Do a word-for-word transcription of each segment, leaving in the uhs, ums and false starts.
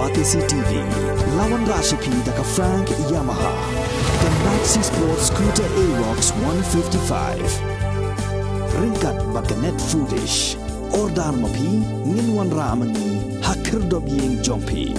Batesi T V, la wanrah sha phi da ka Frank Yamaha. Ka Maxi Sport Scooter Aerox one fifty-five. Ryngkat bad ka Net Foodish. Order ma phi, ngin wanrah ma ngi ha khyrdop ïing jong phi.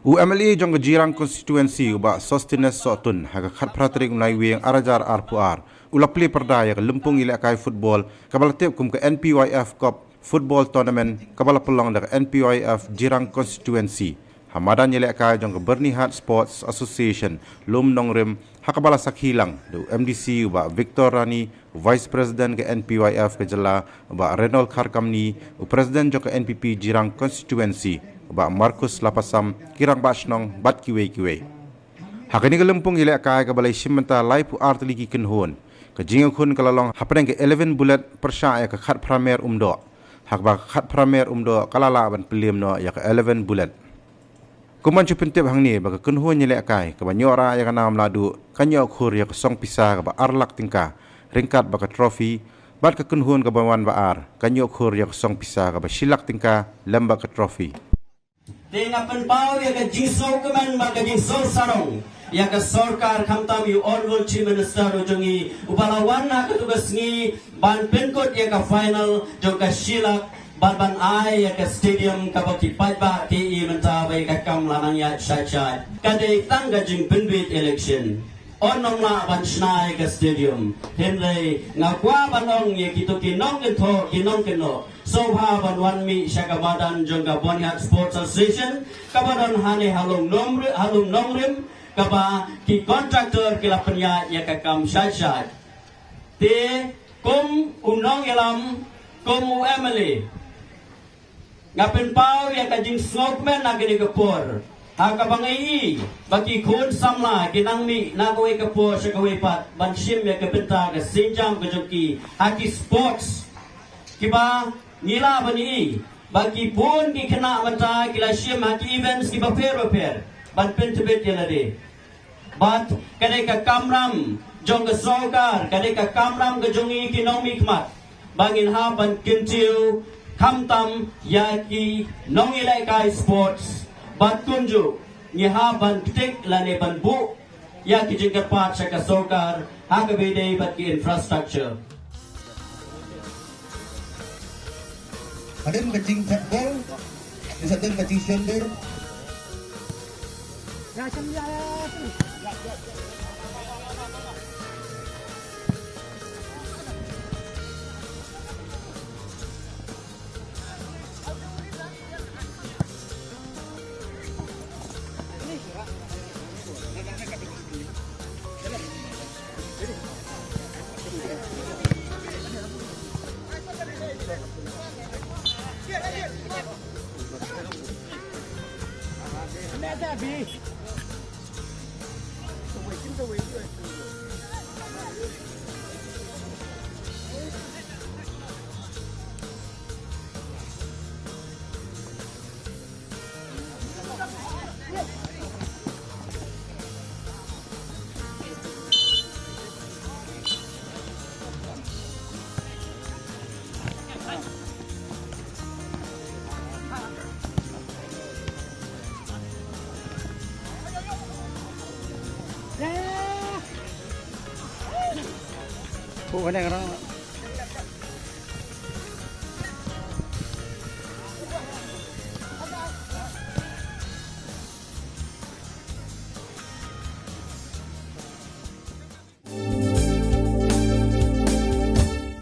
U M L A jong ka Jirang Constituency, u Bah Sosthenes Sohtun, ha ka khatphra tarik u Naiwieng ar hajar arphew ar, u la plie pyrda ïa ka lympung ïalehkai football kaba la tip kum ka N P Y F Cup Football Tournament, kaba la pynlong da ka N P Y F Jirang Constituency ha madan ïalehkai jong ka Byrnihat Sports Association, Lum Nongrim, ha kaba la sakhi lang da u M D C, u Bah Victor Rani, u Vice President ka N P Y F ka jylla, u Bah Reynold Kharkamni, u President jong ka N P P Jirang Constituency, u Bah Marcus Lapasam, ki rangbah shnong bad kiwei kiwei. Ha kane ka lympung ïalehkai kaba la ïashim bynta laiphew ar tylli ki kynhun, ka jingïakhun ka la long hapdeng ka Eleven Bullet pyrshah ïa ka Khatphra Mer Umdoh, ha kaba ka Khatphra Mer Umdoh ka la lah ban pynliem noh ïa ka Eleven Bullet. Kum ban shu pyntip hangne ba ka kynhun ïalehkai kaba ñiewrah ïa ka nam lahduh kan ïoh khur ïa ka song pisa kaba ar lak tyngka ryngkat bad ka trophy, bad ka kynhun kaba wan ba ar kan ïoh khur ïa ka song pisa kaba shi lak tyngka lem bad ka trophy. Te nga pynpaw ïa ka jingsngewkmen bad ka jingsngewsarong ïa ka sorkar, khamtam ïa u Honourable Chief Minister u jong ngi, uba la wan ha katu ka sngi ban pynkut ïa ka final jong ka shi lak bad ban ai ïa ka stadium kaba ki paidbah ki i mynta ba ïa ka kam la nang ïaid shai shai. Ka dei tang ka jingpynbeit election. Yn ym lah ban shna ïa ka stadium. Hynrei nga kwah ban ong ïa kito ki nongkynthoh, ki nongkynnoh, sngewbha ban wan mih sha ka madan jong ka Byrnihat Sports Association kaba don hangne ha Lum Nongri-, ha Lum Nongrim, kaba ki contractor ki la pynïaid ïa ka kam shai shai. Te kum u nongïalam, kum u M L A, nga pynpaw ïa ka jingsngewkmen ha kane ka por, ha kaba nga i ba ki khun samla ki nang mih na kawei ka por sha kawei pat ban shim ïa ka bynta ka sienjam ka jong ki ha ki sports, kiba ngi lah ban i ba ki bun ki khynnah mynta ki la shim ha ki events kiba pher ba pher ban pyntbit ïa lade. Bad ka dei ka kamram jong ka sorkar, ka dei ka kamram ka jong ngi ki nongmihkhmat, ba ngin hap ban kyntiew khamtam ïa ki nongïalehkai sports, bad kumjuh ngi hap ban ktik lane ban buh ïa ki jingkyrpad sha ka sorkar ha kaba ïadei bad ki infrastructure. Hadien ka jingthep gol, hadien ka jingshondur. Ko kane orang.